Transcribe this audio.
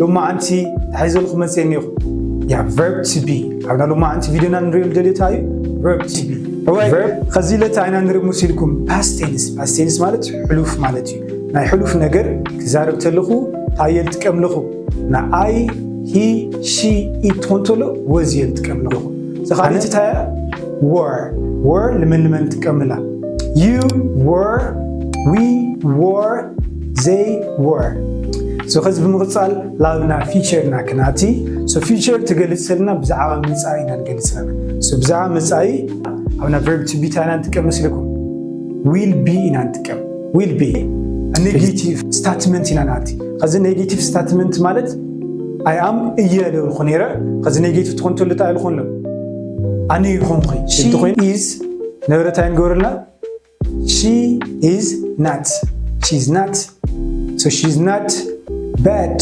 ሎማዓንቲ ተሒዘልኩም መፅእ እኒኹ። ያ verb to be ኣብና ሎማዓንቲ ቪድዮና ንሪኦ ደልዮ እንታይ እዩ? Verb to be። እዋይ verb ከዚ ለታ ኢና ንርኢ መሲልኩም past tense። Past tense ማለት ሕሉፍ ማለት እዩ። ናይ ሕሉፍ ነገር ክዛረብ ተለኹ እንታይ እየ ዝጥቀም ኣለኹ? ንኣይ he she it ትኾን ተሎ was እየ ዝጥቀም ኣለኹ። እዚ ካልኣይቲ እንታይ እያ? Were were ንመን ንመን ንጥቀምላ? You were we were they were። So ከዚ ብምቕፃል ላብና future ና ክናቲ። So future ትገልፅ ዘለና ብዛዕባ መፃኢ ኢና ንገልፅ ዘለና። So ብዛዕባ መፃኢ ኣብና verb to be እንታይ ኢና ንጥቀም መስለኩም? Will be ኢና ንጥቀም። Will be negative statement ኢና ናቲ። ከዚ negative statement ማለት I am እየ ልብል ነይረ። ከዚ negative ትኾን ተሎ እንታይ ልኾን ሎ? ኣነ ይኾንኩ። She ትኾን is ነበረ እንታይ ንገብረልና? She is not. She is not. So she is not bad.